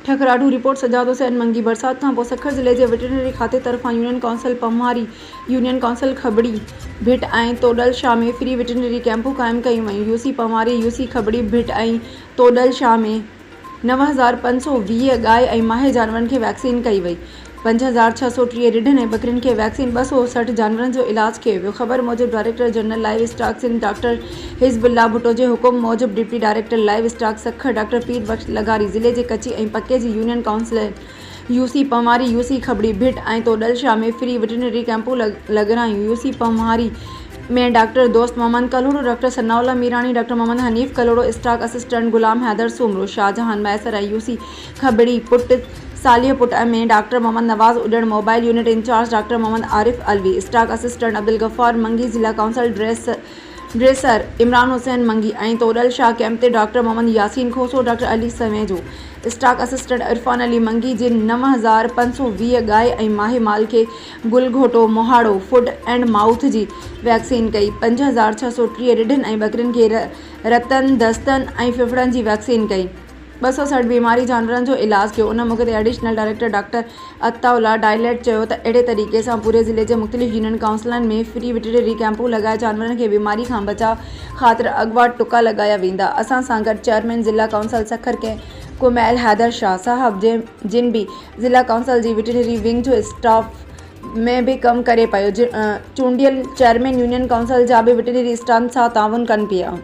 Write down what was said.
ٺڪراٺو، رپورٽ، سجاد حسين منگي، برسات کانپوء سکر ضلعي جي وٽرنري کاتي طرفان union council Panhwari, union council Khabri Bhit ۽ Todal Shah ۾ free veterinary ڪئمپون قائم ڪيون ويون، يوسي پنهواري، يوسي کٻڙي ڀٽ ۽ توڏل شاهه ۾ 9520 ڳائي ۽ ماهي جانورن کي ويڪسين ڪئي وئي، 5630 رڍن ۽ ٻڪرين کي ويڪسين، 260 جانورن جو علاج ڪيو ويو. خبر موجب director general livestock Sindh doctor Hizbullah Bhutto جي حڪم موجب deputy director livestock Sukkur doctor Pir Bakhsh لغاري ضلعي جي ڪچي ۽ پڪي جي يونين ڪائونسلن يو سي پنواري، يو سي کٻڙي ڀٽ ۽ توڏل شاهه ۾ فري وٽرنري ڪئمپون لڳرايون. U C Panhwari ۾ doctor Dost Muhammad Kalhoro, doctor Sanaullah Mirani, doctor Muhammad Hanif Kalhoro, stock assistant Ghulam Haider Soomro, Shahjahan Mahesar ۽ U C Khabri Pat Saleh Pat ۾ doctor Muhammad Nawaz Udan, mobile unit incharge doctor Muhammad Arif Alvi, stock assistant Abdul Ghaffar Mangi, ضلع council dresser Imran Hussain Mangi ۽ Todal Shah camp تي doctor Muhammad Yasin Khoso, doctor Ali Samejo, stock assistant Irfan Ali Mangi جن 9520 ڳائي ۽ ماهي مال کي گل Ghoto, مهاڙو، foot and mouth جي vaccine ڪئي، 5630 رڍن ۽ ٻڪرين کي رتن، دستن ۽ ڦڦڙن جي ويڪسين ڪئي. 260 بيماري جانورن جو علاج ڪيو. ان موقعي تي additional director doctor Ataullah Dialite چيو ته اهڙي طريقي سان پوري ضلعي جي مختلف يونين ڪائونسلن ۾ فري وٽرنري ڪئمپون لڳائي جانورن کي بيماري کان بچاء خاطر اڳواٽ ٽڪا لڳايا ويندا. اسان سان گڏ چيئرمين ضلع ڪائونسل سکر ڪميل حيدر شاهه صاحب جن به ضلع ڪائونسل جي وٽرنري ونگ جو اسٽاف ۾ به ڪم ڪري پيو. چونڊيل چيئرمين يونين ڪائونسل جا به وٽرنري اسٽاف سان تعاون ڪن پيا.